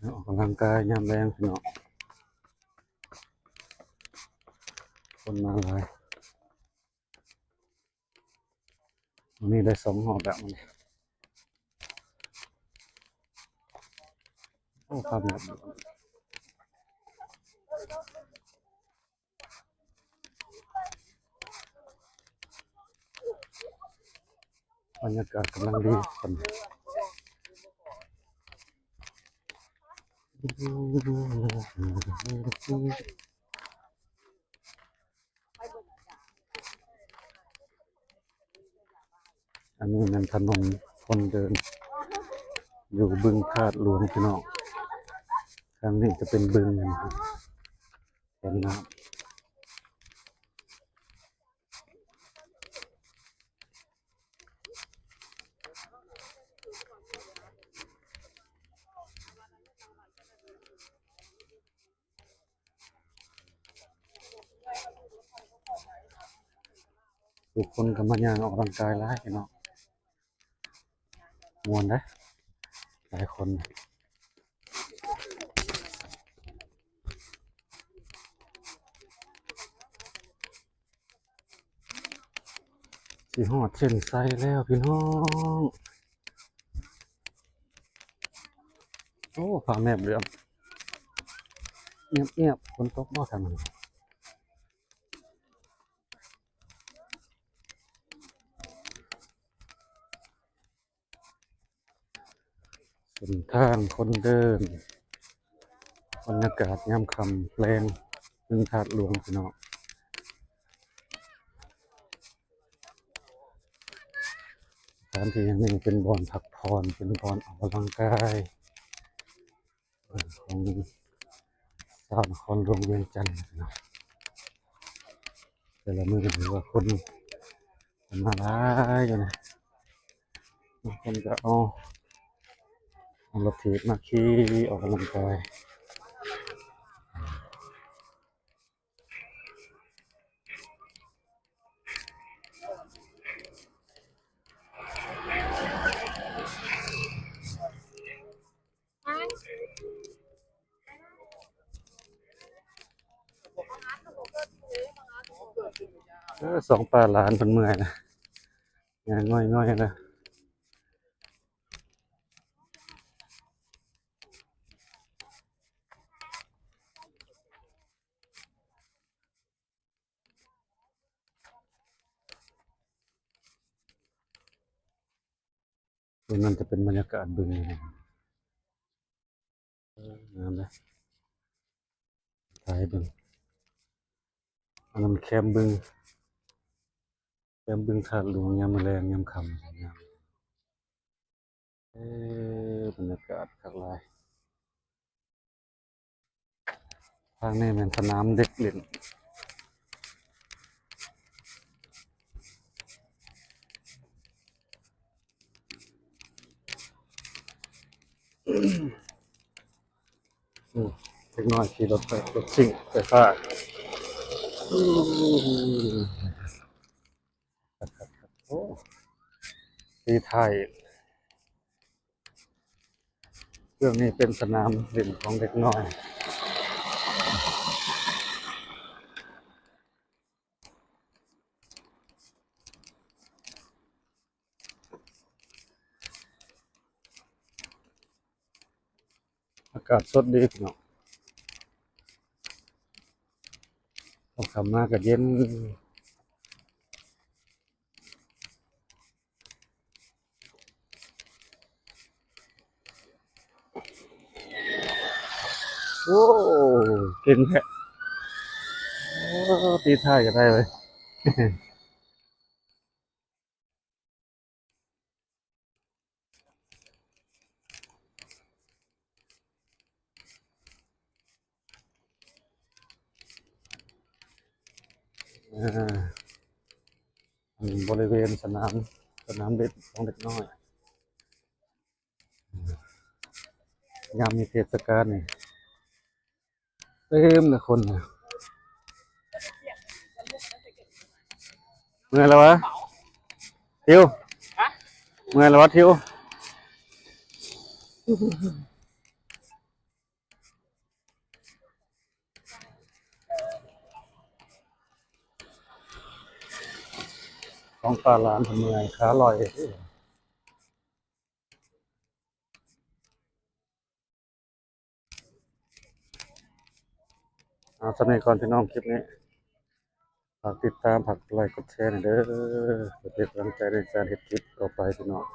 ອອກກຳລັງກາຍຍາມແລງພີ່ນ້ອງ ຄົນມາຫຼາຍ. ມື້ນີ້ໄດ້ສອງຮອບແລ້ວມື້ນີ້. ໂອ້ ພາບແບບ ບັນຍາກາດກຳລັງດີ. ອັນນີ້ແມ່ນຖະໜົນຄົນເດີນ ຢູ່ບຶງທາດຫຼວງພີ່ນ້ອງ. ທາງນີ້ຈະເປັນບຶງ ແຄມນ້ຳ. ຜູ້ຄົນກໍມາຍ່າງອອກກຳລັງກາຍຫຼາຍພີ່ນ້ອງ ມ່ວນເດ້ ຫຼາຍຄົນ. ຊິຮອດເສັ້ນໄຊແລ້ວພີ່ນ້ອງ. ໂອ້ ຟ້າແມບເຫຼືອງ ງຽບໆ. ຝົນຕົກບໍ່ທາງນັ້ນ? ເສັ້ນທາງຄົນເດີນ ບັນຍາກາດຍາມຄ່ຳແລງ ບຶງທາດຫຼວງພີ່ນ້ອງ. ສະຖານທີ່ແຫ່ງນີ້ເປັນບ່ອນພັກຜ່ອນ ເປັນບ່ອນອອກກຳລັງກາຍ ຂອງຊາວນະຄອນຫຼວງວຽງຈັນເນາະ. ແຕ່ລະມື້ກໍຖືວ່າຄົນມາຫຼາຍຢູ່ນະ. ບາງຄົນກໍເອົາ ເອົາລົດຖີບມາຂີ່ອອກກຳລັງກາຍ. ເອີ ສອງປ້າຫຼານເພິ່ນເມື່ອຍລະ ຍ່າງງ່ອຍໆລະ. ໂຕນັ້ນຈະເປັນບັນຍາກາດບຶງ ເອີ ງາມເດ້ ຖ່າຍໃຫ້ເບິ່ງ. ອັນນັ້ນແຄມບຶງ ແຄມບຶງທາດຫຼວງ ຍາມມື້ແລງ ຍາມຄ່ຳ ເອີ ບັນຍາກາດຄັກຫຼາຍ. ທາງນີ້ແມ່ນສະໜາມເດັກຫຼິ້ນ. ອືມ ເດັກນ້ອຍຂີ່ລົດໄຟ ລົດຊິງໄຟຟ້າ. ໂອ້ ຕີໄທ ເຄື່ອງນີ້ເປັນສະໜາມຫຼິ້ນຂອງເດັກນ້ອຍ. ອາກາດສົດດີພີ່ນ້ອງ ຕອນຄ່ຳມາກໍເຢັນ. ໂອ້ ເກັ່ງແທ້ ໂອ້ ຕີທ້າຍກໍໄດ້ເວີຍ. ອ່າ ອັນນີ້ບໍລິເວນສະໜາມ ສະໜາມເດັກຂອງເດັກນ້ອຍ. ຍາມມີເທດສະການນີ້ ເຕັມເລີຍຄົນ. ເມື່ອຍແລ້ວວະ ທິວ? ຮະ? ເມື່ອຍແລ້ວວະ ທິວ? ຂອງປ້າຫຼານເພິ່ນເມື່ອຍຂາລອຍ. ເອົາສ່ຳນີ້ກ່ອນພີ່ນ້ອງ ຄລິບນີ້ ຝາກຕິດຕາມ ຝາກກົດໄລກົດແຊໃຫ້ເດີ ເພື່ອເປັນກຳລັງໃຈໃນການເຮັດຄລິບຕໍ່ໄປພີ່ນ້ອງ.